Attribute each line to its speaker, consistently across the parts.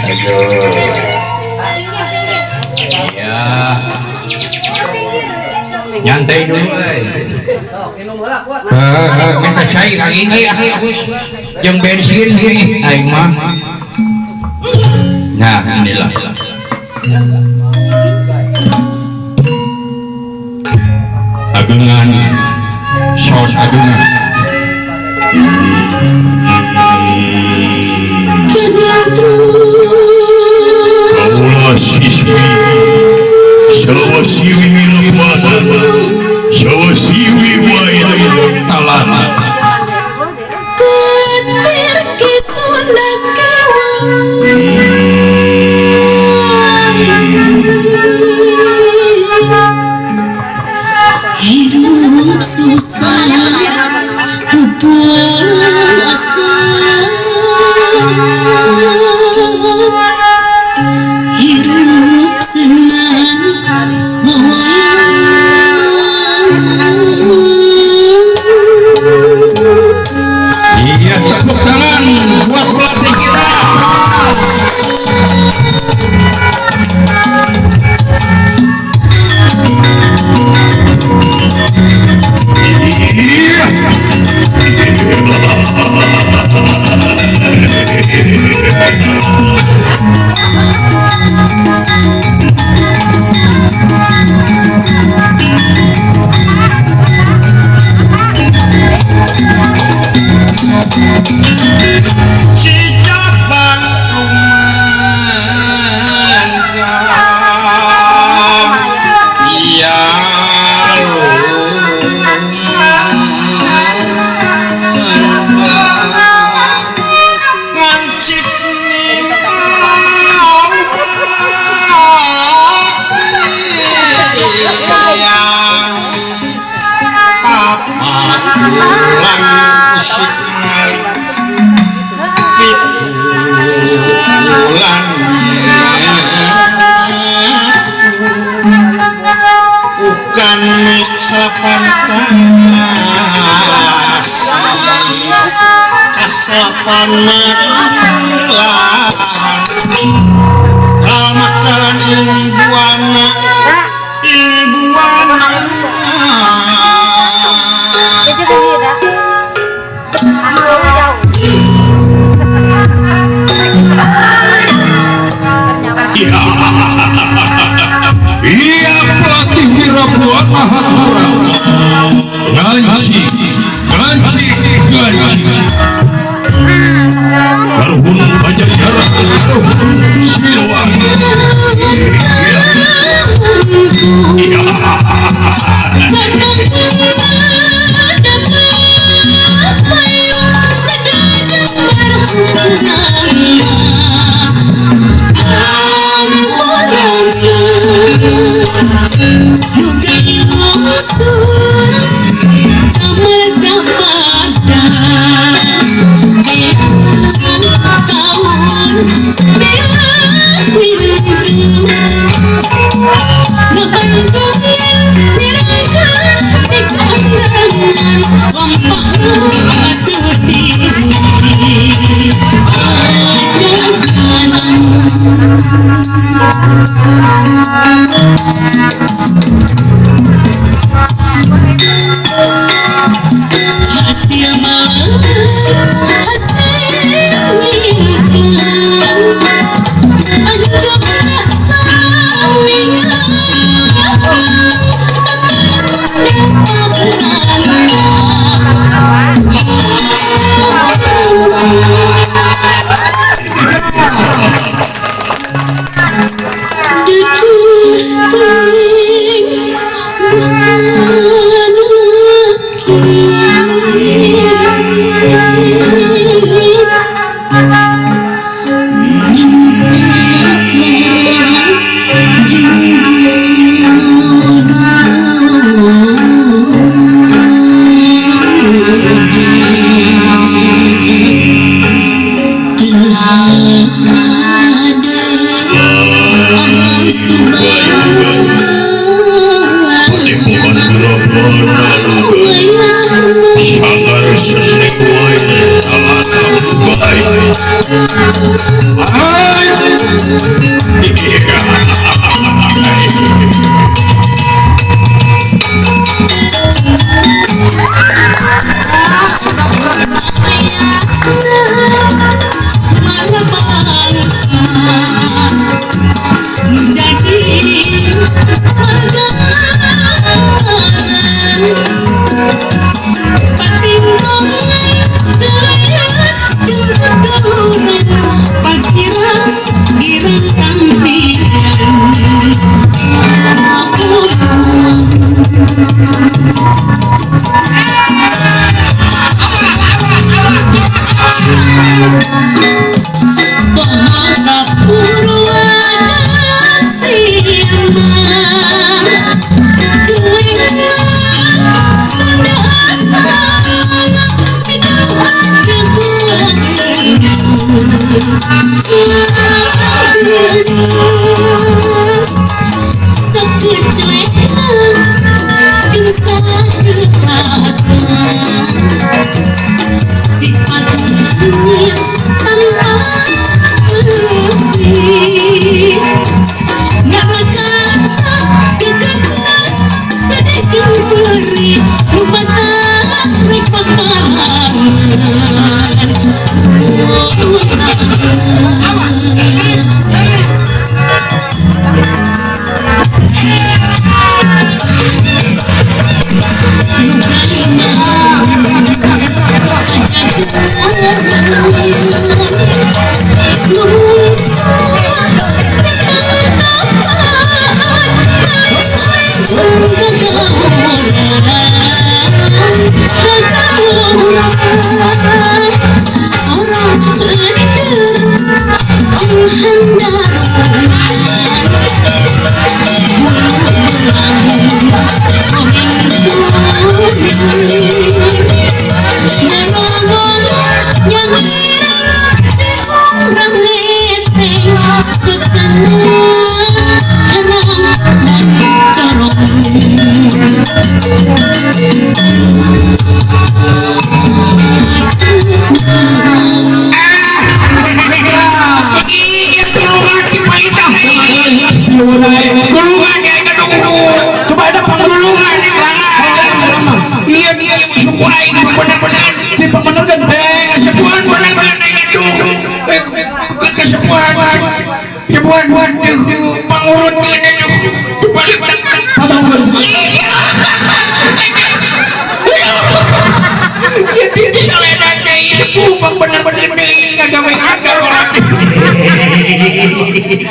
Speaker 1: Ayo. Ya. Nyantai dulu euy. Heeh, minta cai lagi euy aku. Jeung bensin gini aing mah. Nah, inilah. Agengan sos agengan.
Speaker 2: Kaula siswi sawasiwi wilawana sawasiwi wae
Speaker 1: talana
Speaker 3: ketir ki Sunda hirup susah pupul asa hirup senang
Speaker 1: Iya, tepuk tangan buat pelatih kita.
Speaker 2: Iya.
Speaker 4: Cicabang lumangkang
Speaker 1: Iya.
Speaker 4: Ngancik yang papat bulan usik pitu bulan bukan salapan sasi kasapan makilaran ramakaran ing buana ing buana.
Speaker 1: Iya, pelatih Wirabuana Hathara. Ganci, ganci, ganci.
Speaker 2: Karuhun Pajajaran Siliwangi. Iya.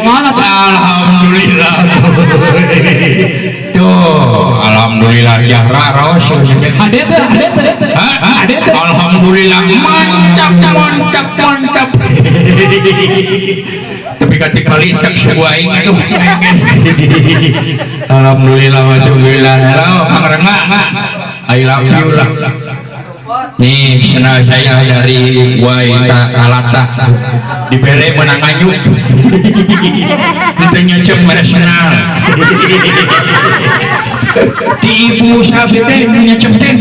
Speaker 1: Alhamdulillah. Tuh, alhamdulillah jahra raos. Alhamdulillah mantap mantap mantap. Tapi ketika lintak sebuah itu. Alhamdulillah alhamdulillah. Halo, Kang Rengga. I love you lah. Nih, senang saya dari Waita Kalata. Dibere menang anyu. Itu nyecep nasional. Di ibu sapi teh nyecep teh.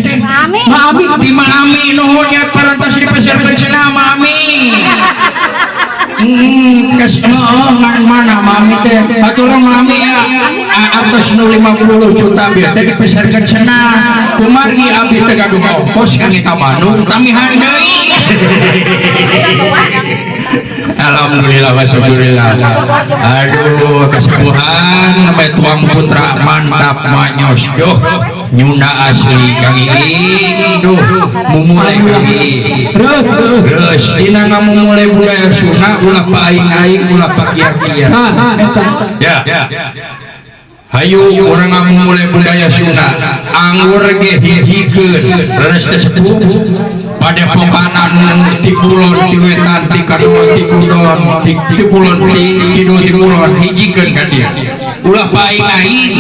Speaker 1: Mami, di mami nuhun ya parantos di pasar bersena mami. Mana mami teh? Aturan mami ya. Atas 50 juta biar teh dipesarkan sena. Kumargi abdi teh gaduh ongkos kangge ka Bandung tamihan deui. Alhamdulillah alhamdulillah. Aduh kesepuhan sampai tuang putra mantap manyos. Duh nyunda asli Kang Iing. Duh mumule Kang Iing. Terus terus dina ngamumule budaya Sunda ulah paing-aing ulah pakia-kia. Ya. Hayu urang ngamumule budaya Sunda. Anggur ge hijikeun leres teh sepuh. Padepokan anu ti kulon ti wetan ti kadua ti kudon ti kulon ti kidul ti kulon hijikeun ka dieu. Ulah paing-aing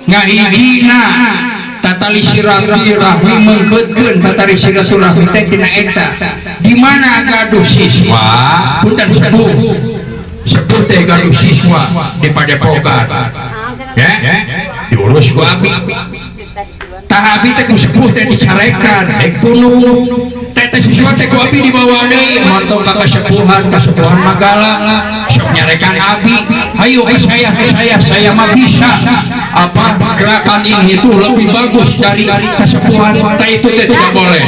Speaker 1: ngahijina tatali silaturahmi mengkeutkeun tatali silaturahmi teh tina eta. Di mana gaduh siswa punten sepuh. Sepuh teh gaduh siswa di padepokan. Ya, diurus ku abi. Tah abi teh ku sepuh teh dicarekan, rek punung. Teh teh siswa teh ku abi dibawa deui, montong ka kasepuhan, kasepuhan Magala. Sok nyarekan abi, hayu ke saya mah bisa. Apa gerakan ini itu lebih bagus dari kasepuhan. Teh itu teh tidak boleh.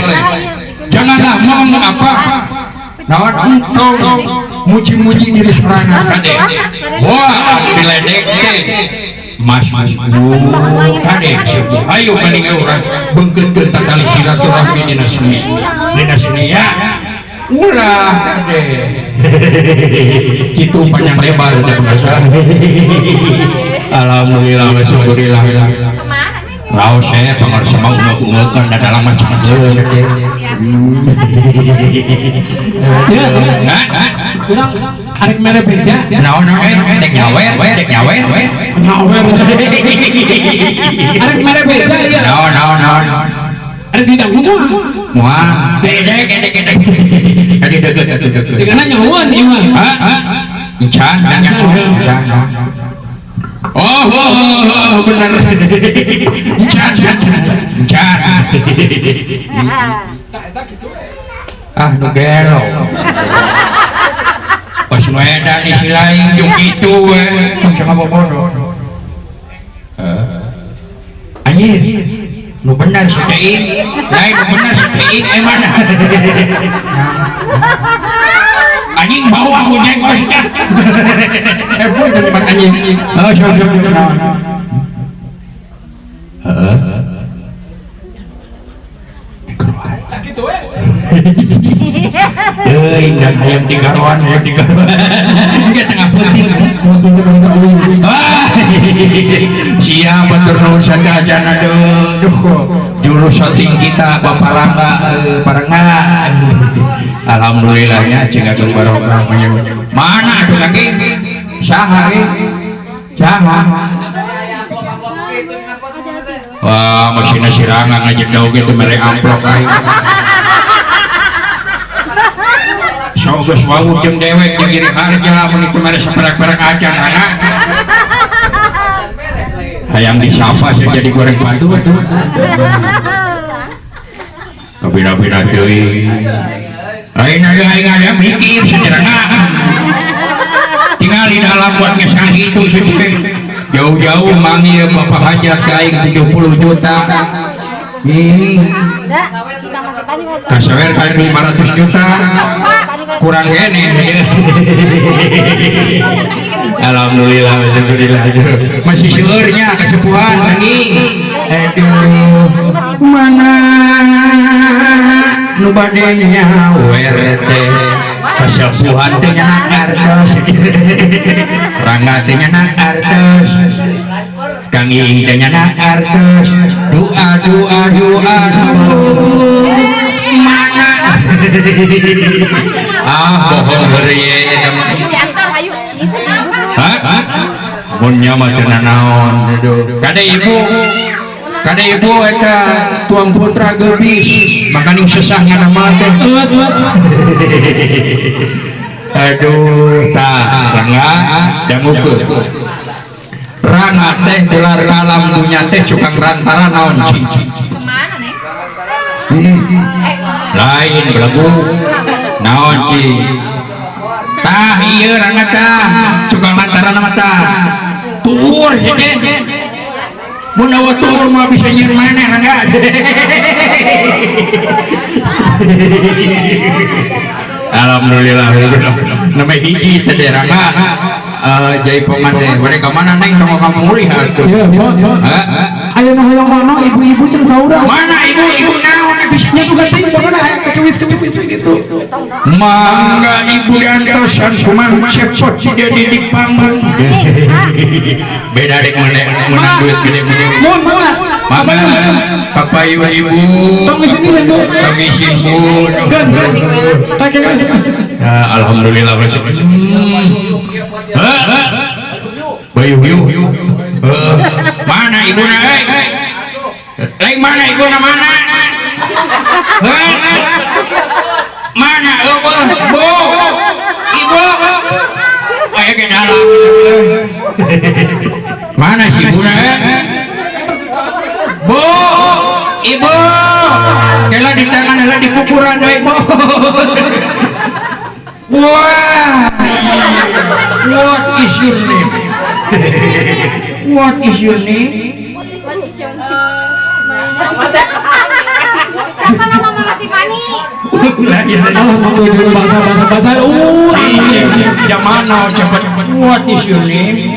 Speaker 1: Janganlah mau apa? Naon entong muji-muji diri sorangan kade. Wah, diledek teh. Mas kade ayo paling urang beungkeutkeun tatali silaturahmi dina seni. Dina seni ya. Ulah kade. Kitu panjang lebar teh pemirsa. Alhamdulillah wa syukurillah. Raos saya pangarsa mau ungeukeun da dalam macam teh.
Speaker 5: Ya, urang arek mere beja.
Speaker 1: Naon dek nyawer, dek nyawer.
Speaker 5: Nyawer. Arek mere beja ieu.
Speaker 1: Naon naon naon.
Speaker 5: Ada bidang moal.
Speaker 1: Moal. Gedek gedek gedek. Adi deukeut deukeut.
Speaker 5: Sigana nyahoan ieu mah.
Speaker 1: Hah? Encan. Oh, oh, benar. Encan. Encan. Ah, nu gelo. Pas nu edan isi lain jeung kitu we, tong bobodo. Anjir, nu benar si Teing, lain nu benar si Teing eh mana? Anjing bawa ku jengos dah. Eh pun tempat anjing. Oh, sok sok naon. Heeh. Euy, dan hayam digaroan, hayam digaroan. Enggak tengah peuting. Siap atur nuhun sadayana aduh. Jurus syuting kita Bapak Rangga barengan. Alhamdulillahnya cing ageng barokah. Mana atuh kaki? Saha ge? Saha? Wah, masina si Rangga ngajak jauh ge teu mere amplop aing. Sok geus wawuh jeung dewek jeung Giri Harja mun itu mere saperak-perak acan anak. Hayang disapa saya jadi goreng batu atuh. Kabira-bira deui. Lain ada aing ada mikir sejarah. Tinggal di dalam buat ngesang itu sih. Jauh-jauh manggil Bapak Hajat ka aing 70 juta. Kasawer ka 500 juta. Kurang gini. Alhamdulillah, alhamdulillah. Masih seueurnya kesepuhan lagi. Aduh, mana nu bade nyawer teh kasepuhan teh nyanak artos. Rangga teh nyanak artos. Kang Iing teh nyanak artos. Doa doa doa mana. Ah, bohong heureuy eta mah. Hah? Mun nya mah teu nanaon. Kade ibu. Kade ibu eta tuang putra geubis, makaning sesah ngana teh. Aduh, tah Rangga dangukeun. Rangga teh ular alam dunya teh cukang rantara naon cing. Lain belegu naon cing. Tah ieu Rangga tah cukang rantara mah tah. Tuur hege. Mun eueuh tuur mah bisa nyieun maneh Rangga. Alhamdulillah. Nama hiji teh Rangga. Jaipongan teh bade ka mana neng tong ka mulih atuh.
Speaker 5: Aya nu hoyong ono ibu-ibu ceng saurang.
Speaker 1: Mana ibu-ibu naon bisa
Speaker 5: nya bukan teh pokona aya kecuis-kecuis gitu.
Speaker 1: Mangga ibu diantosan kumaha cepot jadi di panggung. Beda rek menang duit gede gede.
Speaker 5: Mun mangga.
Speaker 1: Mangga papa ibu-ibu.
Speaker 5: Tong isin bu.
Speaker 1: Tong isin bu. Ya, alhamdulillah masih. Bayu yu. Mana ibuna euy? Lain mana ibuna mana? Mana eueuh Bu? Ibu. Aya ge dalam. Mana si ibuna euy? Bu, ibu. Kela di tangan heula di kukuran we, Bu. Wah. What is your name? What is your name?
Speaker 3: What is your name? Siapa nama Mama Tiffany?
Speaker 5: Allah mau dulu bahasa-bahasa
Speaker 1: Zaman now cepat. What is your name?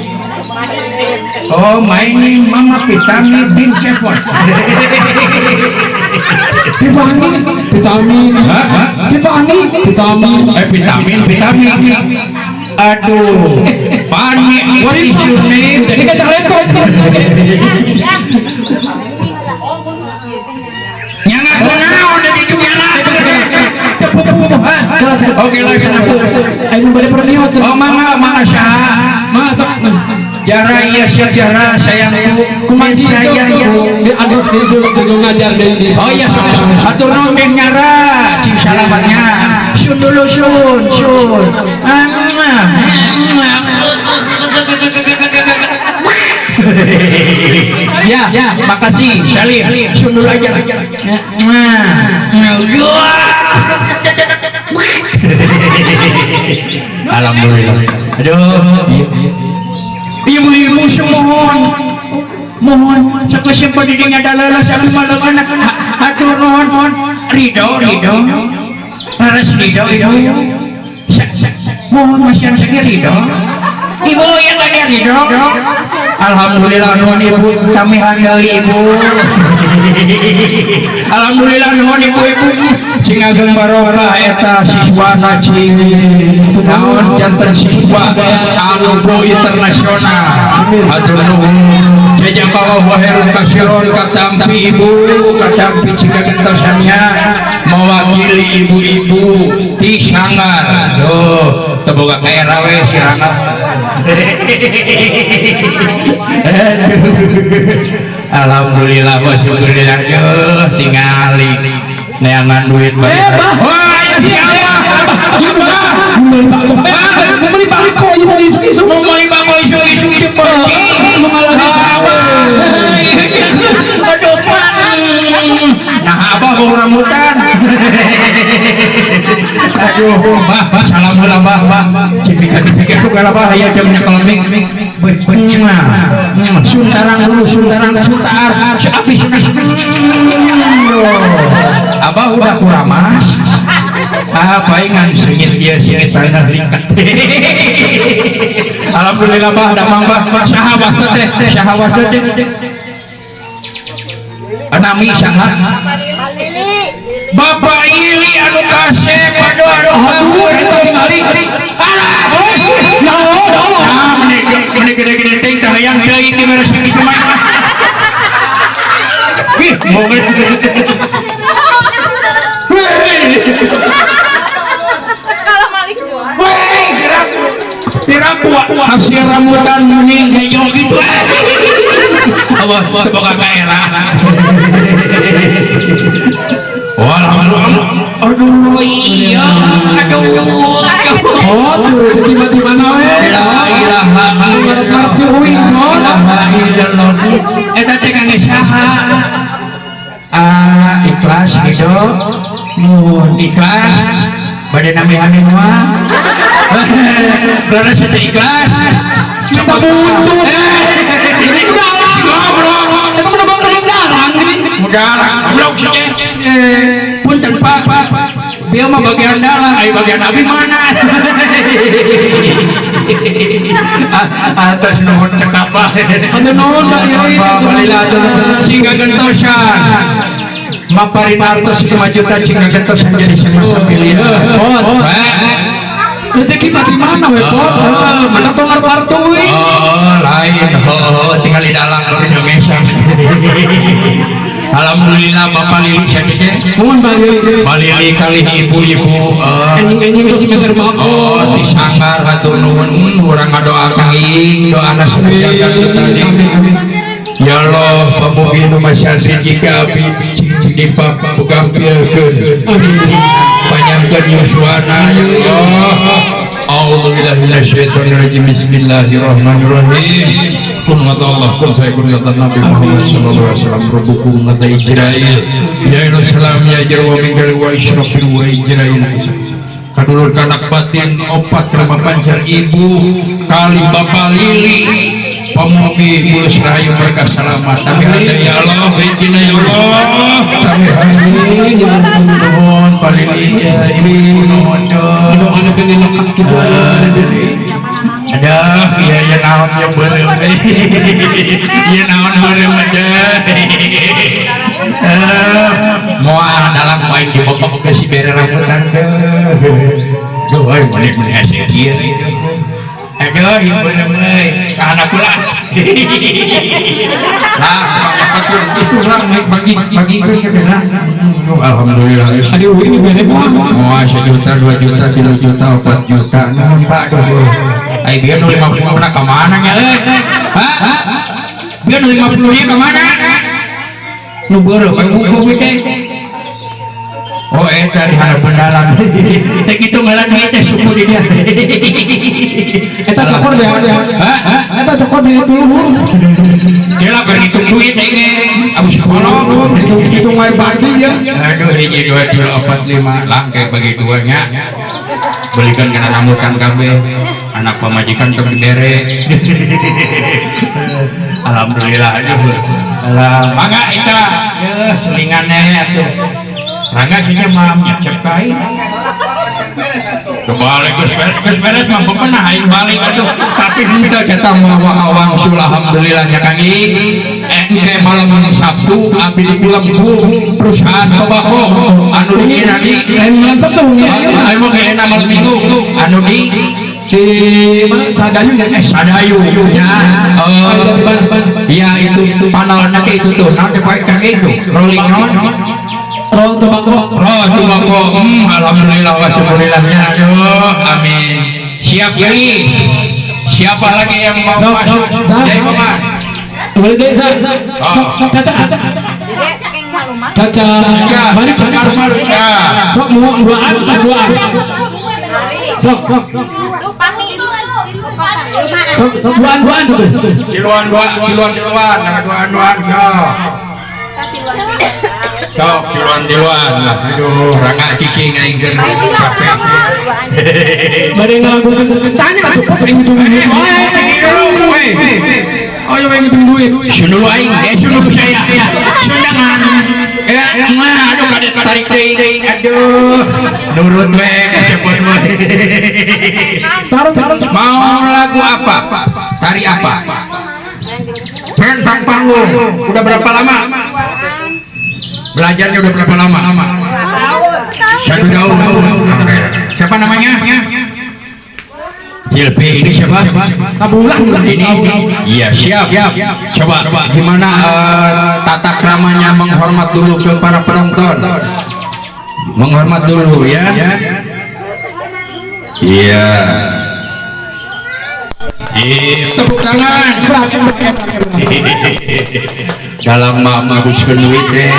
Speaker 1: Oh, my name Mama Pitami bin Cepot.
Speaker 5: Tiffany, vitamin, Tiffany, vitamin,
Speaker 1: vitamin, vitamin. Aduh, Fanny, what is your name?
Speaker 5: Jadi kan caleto.
Speaker 1: Nyana kunaon di ditu nyana. Tepuk. Oke lah, sana.
Speaker 5: Ayo balik pernios.
Speaker 1: Oh, mangga, mangga saha?
Speaker 5: Masa
Speaker 1: Jara iya siap jara sayangku
Speaker 5: kumaha
Speaker 1: sayangku.
Speaker 5: Di ados di kudu ngajar deui.
Speaker 1: Oh iya sok atur nuhun deh nyara cing salamatnya. Sun dulu sun sun. Ya, makasih Salim. Sun dulu aja. Alhamdulillah. Aduh. Ibu-ibu semohon mohon sakeuseup badinya dalelah sami malam anak hatur nuhun ridho ridho leres ridho ibu mohon masihan sakieu ridho ibu yang ada ridho. Alhamdulillah nuhun ibu kami deui ibu. Alhamdulillah nuhun ibu-ibu cing ageng barokah eta siswana cing naon janten siswa anu go internasional. Hatur nuhun jazakallahu khairan katsiran katampi ibu katampi cing gentosannya mewakili ibu-ibu di Sanggar. Tuh teu boga ka era we si Rangga. Alhamdulillah wa syukurillah tingali neangan duit balik. Wah, ya si Abah. Abah.
Speaker 5: Mau beli bangko ieu tadi isuk-isuk.
Speaker 1: Mau beli bangko isuk-isuk jeung beuki. Aduh, nah Abah bau rambutan. Aduh, bah, salam heula bah, bah. Cipika-cipika ku kana bah aya jam nyekel mic. Suntarang dulu, suntarang, suntar. Habis, habis. Abah udah kuramas. Ah, palingan sengit dia sengit tanah lingkat. Alhamdulillah bah, damang bah, saha wasa teh, saha wasa teh. Nami saha? Bapak Ili anu kasep, aduh aduh aduh eta tingali. Alah,
Speaker 5: naon naon.
Speaker 1: Ah, meni gede-gede teh tah hayang teuing di beres kitu mah. Ih, momen.
Speaker 3: Kalau Malik gua.
Speaker 1: Weh, piraku hasil rambutan kuning hijau gitu. Allah, teu boga ka era. Walhamdulillah. Aduh, iya. Aduh.
Speaker 5: Oh, rezeki mah di mana we?
Speaker 1: La ilaha illallah. Eta teh kangge saha? Ah, ikhlas gitu. Nuhun ikhlas. Bade nambihan mah. Leres teh ikhlas.
Speaker 5: Kita butuh.
Speaker 1: Ini udah goblok.
Speaker 5: Eta mah goblok jarang ini.
Speaker 1: Mudalah, goblok sih. Punten Pak. Bieu mah bagian dalam, ai bagian abi mana? Atas nuhun cekap bah.
Speaker 5: Atas nuhun Pak Lili.
Speaker 1: Balila cing gagentosan. Maparin artos 5 juta cing gagentosan jadi samiliar.
Speaker 5: Oh, rezeki mah di mana we, Pok? Mana tong arep-arep euy.
Speaker 1: Oh, lain. Oh, tinggal di dalam nyomesan. Alhamdulillah Bapak Lili sakieu.
Speaker 5: Nuhun Pak Lili.
Speaker 1: Pak Lili kali ibu-ibu
Speaker 5: enjing-enjing geus meser bako.
Speaker 1: Oh, di Sanggar hatur nuhun urang ngadoa ing doana sajaga tadi. Ya Allah, pamugi nu masyarakat jika abi cing dipapugampilkeun. Panjangkeun yuswana ya Allah. A'udzubillahi minasyaitonirrajim. Bismillahirrahmanirrahim. Kun kata Allah, kun fayakun kata Nabi Muhammad sallallahu alaihi wasallam, rabbukum kata Ijrail. Ya salam ya jarwa minggal wa israfil wa Ijrail. Kadulur kanak batin opat lima pancar ibu kali Bapak Lili. Pamugi bulus rahayu mereka selamat. Tapi ada ya Allah, rizkina ya Allah. Tapi amin ya nuhun Pak Lili ya ibu nuhun.
Speaker 5: Aduh anak ini lekat gitu.
Speaker 1: Ada iya ya naon ya beureum. Iya naon beureum aja. Moal dalam main dibobok ke si bere rambutan teh. Duh euy meuni meuni hese kieu. Aduh, ibu euy, ka anak kula. Lah, itu lah bagi bagi ke alhamdulillah.
Speaker 5: Aduh, ini bere
Speaker 1: wah, 1 juta, 2 juta, 3 juta, 4 juta. Nuhun Pak, aduh. Ai bieu nu 50 na ka mana nya euy? Hah? Bieu nu 50 nya ka mana? Nu beureum kan buku teh. Oh, eta di harapan dalam. Teh kitu ngalan duit teh suku di dia.
Speaker 5: Eta cokor deh.
Speaker 1: Hah?
Speaker 5: Eta cokor deh dulu.
Speaker 1: Dia lah berhitung duit teh ge. Abus kolong
Speaker 5: hitung wae bagi ya.
Speaker 1: Aduh, hiji 2 3 4 5 langke bagi duanya. Belikan kana rambutan kabeh. Anak pamajikan teu dibere. Alhamdulillah aduh. Alah, mangga eta. Yeuh, selingannya atuh. Rangga sih mah nyecep kai. Kebalik geus beres mah bepenah aing balik atuh. Tapi henteu eta mah wangsul alhamdulillah nya Kang I. Engke malam Sabtu abdi di Kulembu perusahaan tobako anu di
Speaker 5: lain malam Sabtu nya.
Speaker 1: Ayo mah kayakna malam Minggu anu di
Speaker 5: mana Sadayu ya?
Speaker 1: Sadayu ya. Iya itu panelna teh itu tuh. Naon teh Pak Kang itu? Rolling naon?
Speaker 5: Roll tobako.
Speaker 1: Roll tobako. Alhamdulillah wa syukurillahnya. Aduh, amin. Siap Yeli. Siapa lagi yang mau masuk? Jai Paman.
Speaker 5: Boleh deh, Sa. Sok Caca. Caca. Balik Caca. Sok mau duaan, sok duaan. Sok sok. Sok sok duaan duaan tuh.
Speaker 1: Tiluan duaan, tiluan tiluan, nah duaan duaan. Sok tiluan-tiluan lah. Aduh, rangga cicing aing keur capek.
Speaker 5: Bade ngalagukeun tanya lah cepet aing ngitung duit. Oh, ya aing ngitung duit.
Speaker 1: Sundul aing, sundul saya. Sundangan. Ya, aduh kadet tarik teuing. Aduh, nurut we cepet mah.
Speaker 5: Taruh taruh.
Speaker 1: Mau lagu apa? Tari apa? Pentang panggung. Udah berapa lama? Belajarnya udah berapa lama? 1 tahun. Siapa namanya? Silpi. Ini siapa?
Speaker 5: Sabulan.
Speaker 1: Ini. Iya, siap. Coba gimana tata keramanya menghormat dulu ke para penonton. Menghormat dulu ya. Iya. Tepuk tangan. Dalam mabuskeun duit teh.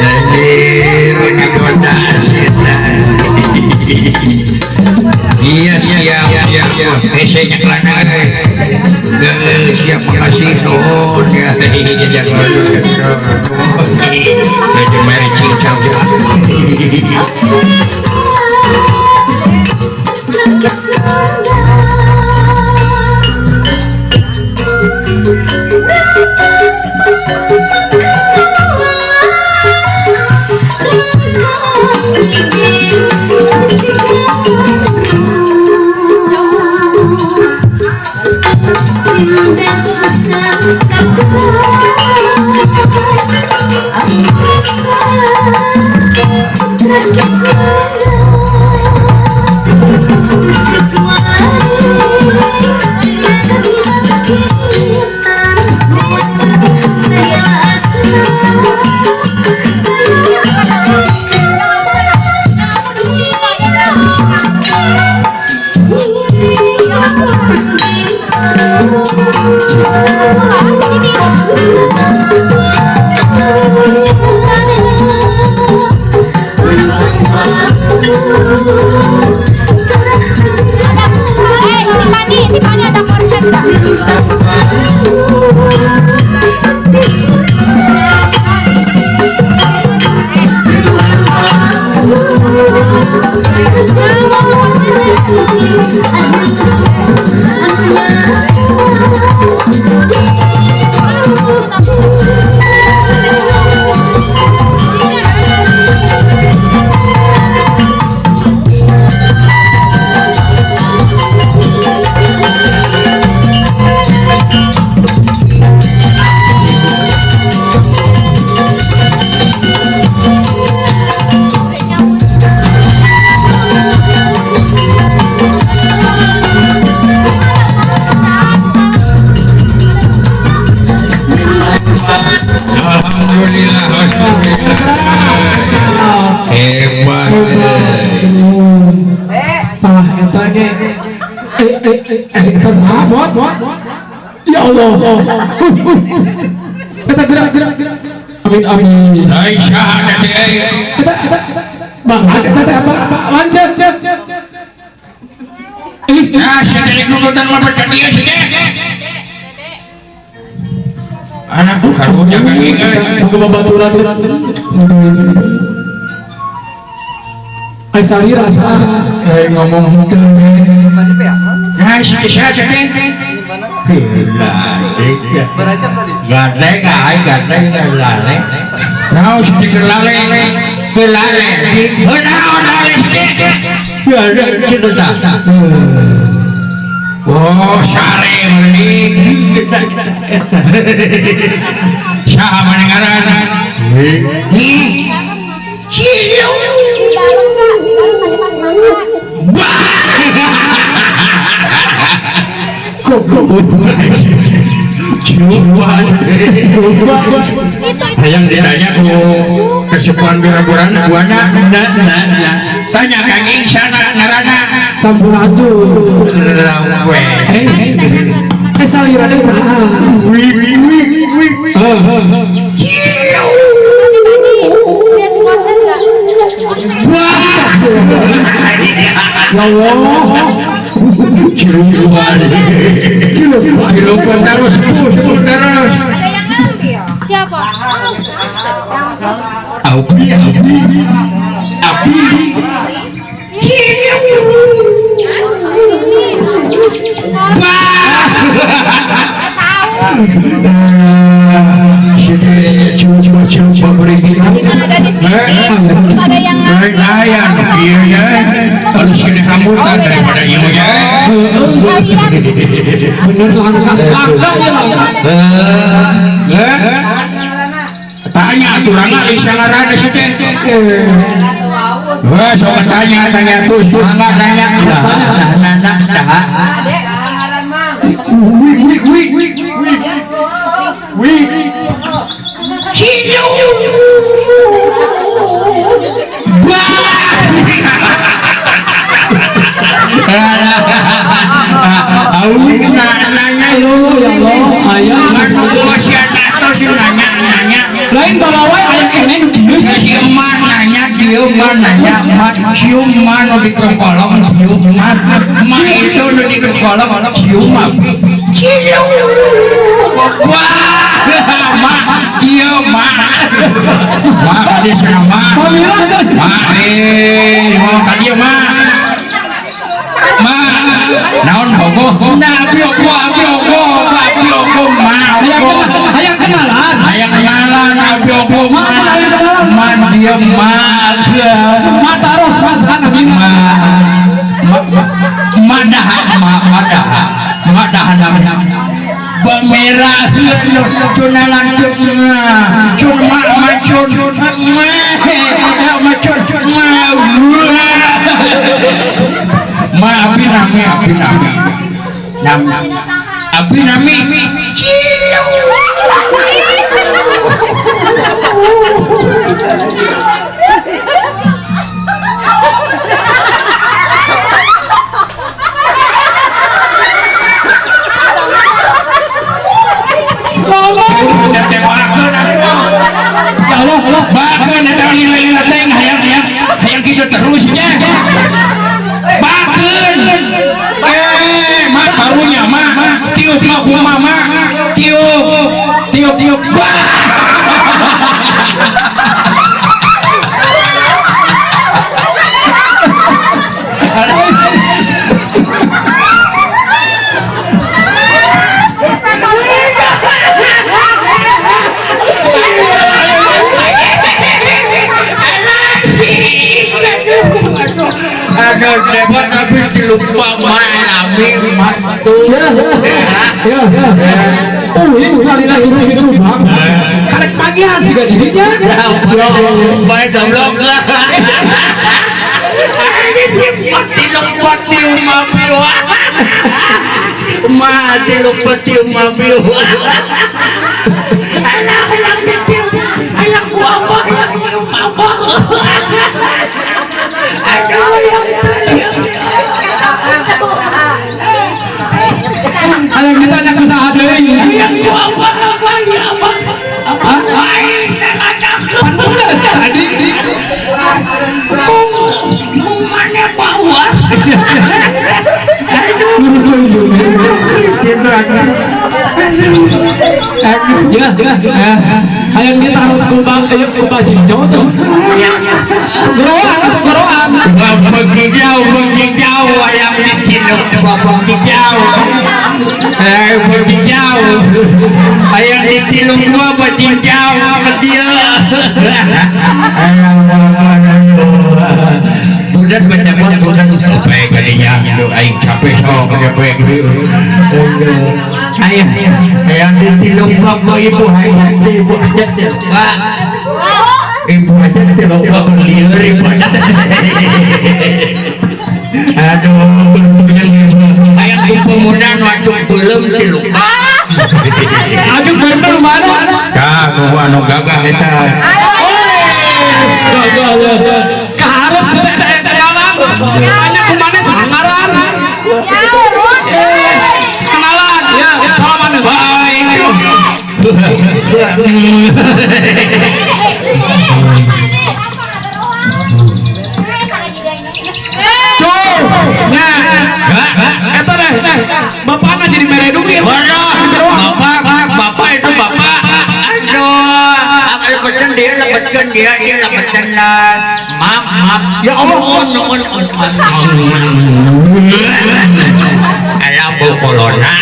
Speaker 1: Anjir, ngagoda setan. Iya siap siap. Saya nyeklana. Siap makasih nuhun ya. Jadi mari cincang.
Speaker 3: Tiffany ada konsep nggak?
Speaker 1: Alhamdulillah, hebat.
Speaker 5: Tah eta ge eta saha bot? Ya Allah. Eta gerak gerak gerak. Amin amin.
Speaker 1: Ai saha teh euy?
Speaker 5: Eta eta Bang, eta teh apa? Lanjut. Ih,
Speaker 1: nah sia teh nurutan mah ka dieu sia teh. Anak karunya kang euy.
Speaker 5: Boga babaturan. Ai salira saha?
Speaker 1: Ai ngomong henteu. Nah, sia teh. Gandeng ai gandeng teh lale. Naon si teh lale? Teu lale. Heuh naon lale si teh? Ya kitu tah. Oh, sare meuning. Saha maneh ngaranna? Cilu. Hayang ditanya ku kesepuhan biraburan buana tanya Kang Insana ngaranna
Speaker 5: Sampurasun. Eh salira teh saha? Ya Allah.
Speaker 1: Ciluan. Ciluan terus, terus.
Speaker 3: Ada yang ngambil. Siapa?
Speaker 1: Api, api, api.
Speaker 3: Ada di sini, terus ada yang ngambil.
Speaker 1: Harus kena rambutan daripada ieu ya.
Speaker 5: Bener langkah ya.
Speaker 1: Tanya atuh rangga di sangarana si teh. Wah, sok tanya tanya terus mangga tanya. Nah, nah, nah. Wih, wih, wih, wih. Wih. Ciu. Wah. Nanya lu ya Allah, ayah. mah nanya mah cium mah nu di kolong cium mah mah itu nu di kolong cium mah cium wah mah ieu mah mah ka dieu cenah mah mah eh ka dieu mah mah naon bogoh nah abi ogo abi ogo mah
Speaker 5: hayang kenalan
Speaker 1: hayang kenalan abi ogo mah mah dia mah
Speaker 5: mah taros mas kan abi
Speaker 1: mah mah dah mah dah mah dah merah cun lanjut cun mak macun macun cun ma abi nami abi nami nami abi nami
Speaker 5: ya Allah Allah
Speaker 1: bahkan ada lila-lila teng hayang hayang gitu terusnya bahkan mah karunya mah tiup mah kuma mah tiup tiup tiup bah aduh repot tapi dilupa malami mantu
Speaker 5: ya ya ya salina hirup di Subang karek pagihan sih gak jadinya
Speaker 1: ya baik goblok dilempati umami ma dilempati umami alah alah alah gua apa apa aduh
Speaker 5: ayo kita anak usaha deui
Speaker 1: yang gua apa apa ya apa apa
Speaker 5: pantes tadi
Speaker 1: mana bawa
Speaker 5: lurus dulu ya ya hayang kita harus kubah ayo kubah cincau tuh goroan goroan
Speaker 1: mengjauh mengjauh ayam dicinduk mengjauh mengjauh ayam dicinduk gua mengjauh kecil budak banyak budak capek kalinya aing capek sok capek ayam ayam dicinduk bapak ibu ayam ibu aja pak ibu aja tidak beliur ibu aja aduh ayam pemuda waktu belum dilupa
Speaker 5: ajuk bener mana
Speaker 1: kah anu gagah eta
Speaker 5: keharap sudah saya banyak kemana sangaran kenalan ya salaman
Speaker 1: baik
Speaker 5: nah, eta deh, bapakna jadi meredung ya.
Speaker 1: Bapak, bapak itu bapak. Aduh, aku lepetan dia, lepetan dia, dia lepetan lah. Maaf, maaf.
Speaker 5: Ya Allah,
Speaker 1: nuhun, nuhun. Alah bau corona.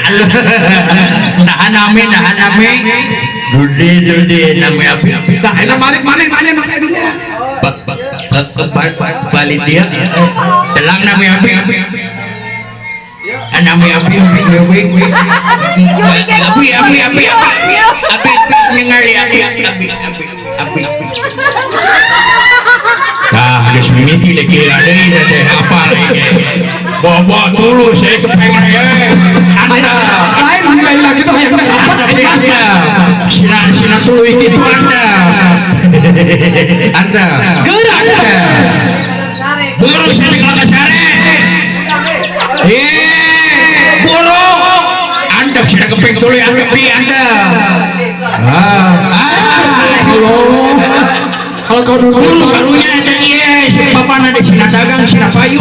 Speaker 1: Nahan nami, nahan nami. Dudi, dudi, nami api, api.
Speaker 5: Nah, enak malik, malik, malik, malik dunia.
Speaker 1: Balik dia, telang nami api, api. Nami api, api, api, api, api, api, api, ningali api, api, api, api. Nah, geus mimiti lagi deui teh apa lagi. Bawa tulus saya kepengen ye. Anda
Speaker 5: lain lain lagi tuh hayang
Speaker 1: apa? Sina sina tuluy kitu Anda. Anda.
Speaker 5: Geura.
Speaker 1: Buru sini kalau kasare. Eh, buru. Anda sudah kepeng tuluy Anda pi Anda. Ah,
Speaker 5: Allah. Kalau kau dulu
Speaker 1: barunya ada yes. payu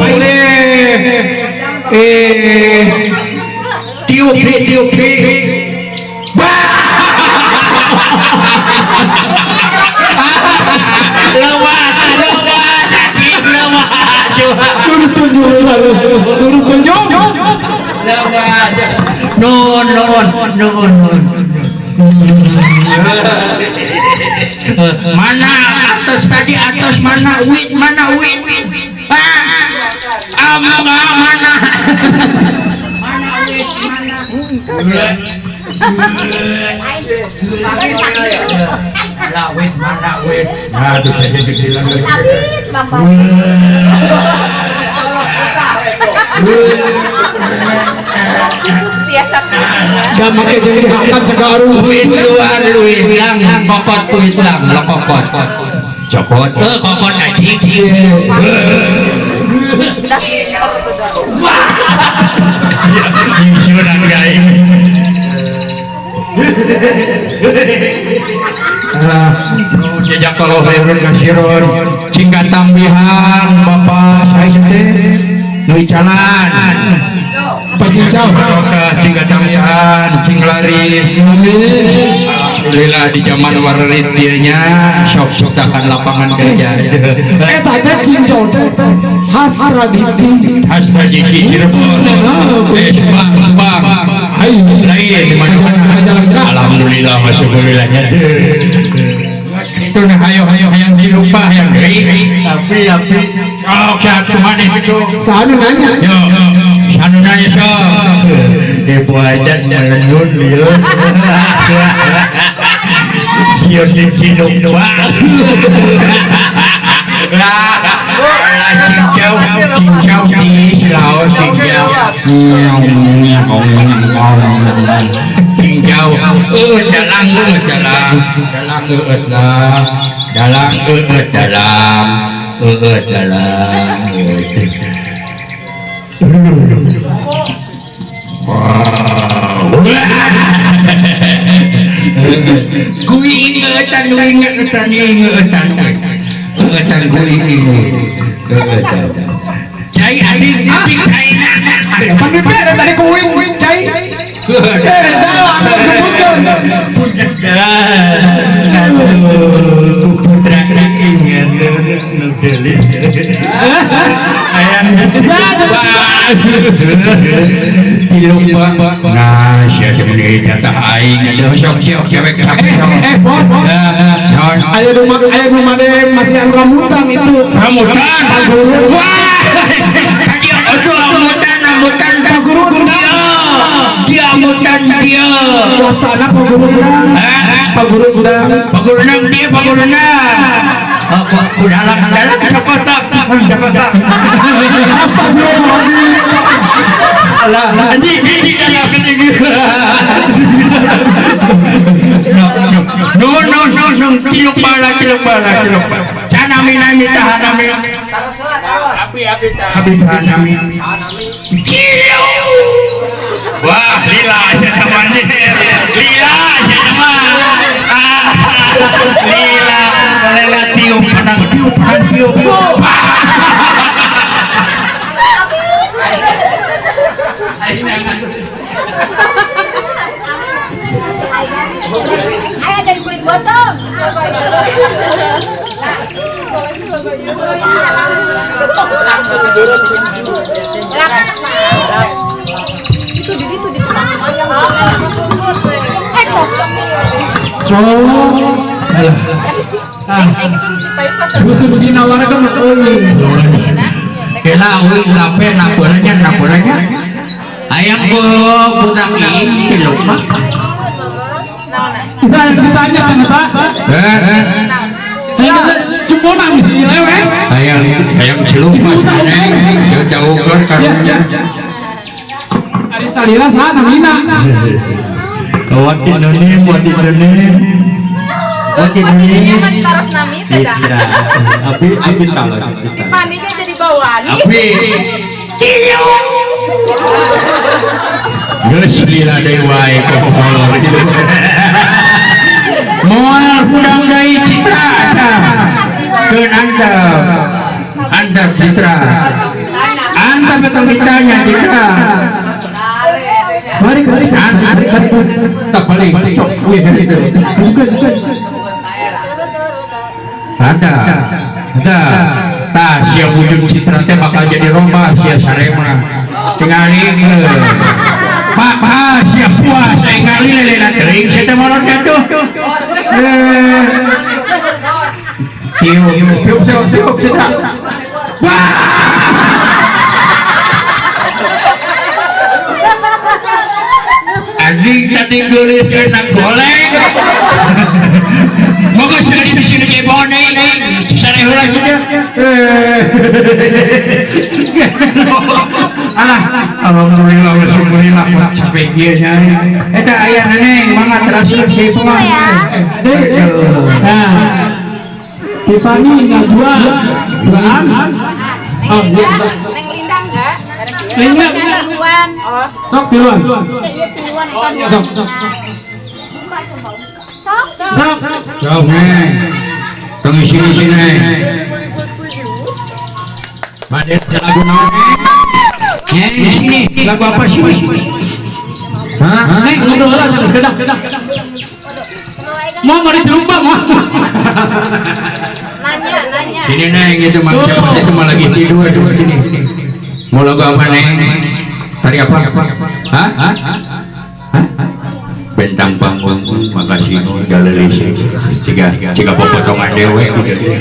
Speaker 1: tiup tiup lewat lewat lewat
Speaker 5: lurus tunjuk lurus tunjuk
Speaker 1: lewat non non non non mana atas tadi atas mana wit ah mana mana wit mana wit mana wit aduh saya jadi lagi
Speaker 5: gak make jadi hakan segaru
Speaker 1: wit luar luit lang kokot kuit lang lo kokot cokot kokot anjing jejak kalau khairun kasirun cingga tambihan bapak saya teh nui jalan
Speaker 5: Pacincau
Speaker 1: cingga tambihan cing laris. Alhamdulillah di zaman warit dianya sok ciptakan lapangan kerja.
Speaker 5: Eta teh cincau teh khas tradisi
Speaker 1: Cirebon. Subang Subang. Lain di mana-mana. Alhamdulillah masyukurilahnya. Itu nah hayo hayo hayang cilupa hayang deui. Tapi sok satu maneh itu.
Speaker 5: Sanu nanya.
Speaker 1: Yo sanu nanya sok. Ibu aja melenun lieur. Sieun di cilupa. Lah cincau cincau di Laos cincau. Cincau dalang dalang dalang dalang dalang dalang kui ingetan ingetan ingetan ingetan kui ingetan cai adik cai
Speaker 5: pan tadi kui cai
Speaker 1: putra ingat nah siapa ini jatah aing ada sok sok cewek
Speaker 5: ayo rumah deh masih yang rambutan itu
Speaker 1: rambutan wah aduh rambutan rambutan
Speaker 5: guru
Speaker 1: dia rambutan dia
Speaker 5: wastana paguru paguru
Speaker 1: paguru dia paguru dalam dalam cekotak cekotak astagfirullahaladzim alah anjing no no no no ciluk bala ciluk bala ciluk canami nami tahanami api api api tahanami ciluk wah lila saya lila saya lila lila tiup panang tiup panang tiup
Speaker 3: Ayah dari kulit botol. Itu di situ di
Speaker 5: Dusun Binawara kan euy.
Speaker 1: Kela euy lape naporanya naporanya. Ayam budak ini lupa.
Speaker 5: Udah ditanya cenah Pak. Jempol mah mesti dilewek.
Speaker 1: Hayang hayang cilupa. Jauh keur karunya.
Speaker 5: Ari salila saha namina?
Speaker 1: Wati nonim, wati nonim. Wati nonim.
Speaker 3: Mah ditaros nami teh da.
Speaker 1: Abi abi tahu.
Speaker 3: Tipani ge jadi bawani.
Speaker 1: Abi. Geus lila deui wae kokolor. Moal hudang deui citra. Keun antep. Antep. Mantap Citra. Antap betul kitanya Citra.
Speaker 5: Balik balik balik balik.
Speaker 1: Tak balik. Cok.
Speaker 5: Bukan bukan.
Speaker 1: Ada. Ada. Tah sia wujud Citra teh bakal jadi romba sia sarema. Tingali. Pak, pak sia puas ningali lelena teuing sia teh molot jatuh. Tiup, tiup, tiup, tiup, Citra. Wah! Anjing tadi geulis kena goleng. Moga sini di sini cebone, sare heula kitu. Alah, alhamdulillah wa syukurillah sampai kieu nya. Eta aya neneng mangga terakhir si mah.
Speaker 5: Nah. Tiffany Najwa Duaan. Oh, iya.
Speaker 3: Neng Linda enggak?
Speaker 5: Linda
Speaker 3: tiluan. Oh,
Speaker 5: sok tiluan.
Speaker 3: Iya tiluan eta.
Speaker 5: Sok sok.
Speaker 3: Sok.
Speaker 5: Sok.
Speaker 1: Sok neng. Tong sini sini. Bade lagu naon? Di sini lagu apa sih? Hah?
Speaker 5: Neng ngobrol heula sanes kedah. Mau mau dijerumbang mah.
Speaker 3: Nanya, nanya.
Speaker 1: Sini neng itu mah siapa itu mah lagi tidur sini. Mau lagu apa neng? Tari apa? Hah? Hah? Bentang panggung, makasih galeris. Jika jika potongan dewe gitu.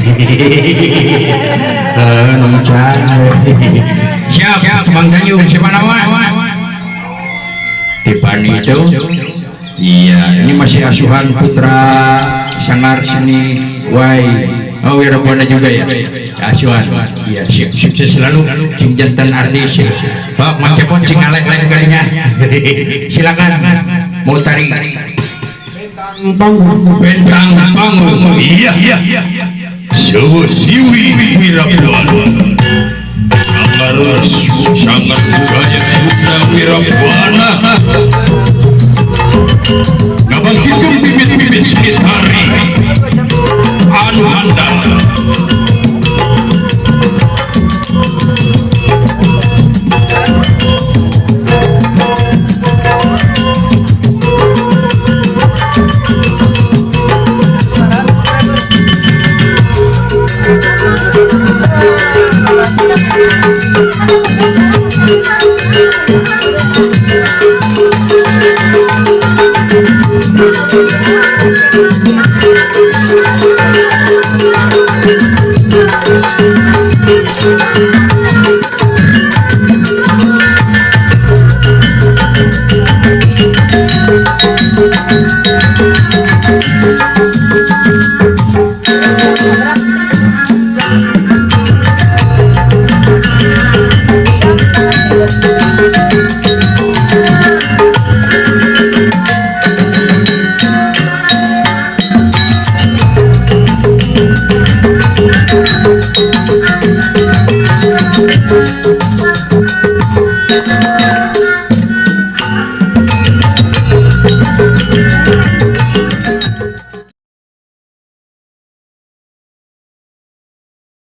Speaker 1: Nungcan. Siap, Bang Tanjung, siapa nama? Tiffany itu. Iya, ini masih asuhan Putra Sangar Seni Wai. Oh, Wirabona juga ya. Asuhan. Iya, sukses selalu cing jantan artis. Pak, Mang Cepot cing ngalek-lek kalinya. Silakan. Mau tarik
Speaker 5: Panggung.
Speaker 1: Bentang panggung.
Speaker 2: Iya iya. Sawa siwi Wirabwana. Sangar sangar budaya Sunda Wirabwana. Ngabangkitkeun bibit-bibit seni tari anu handal.
Speaker 3: Thank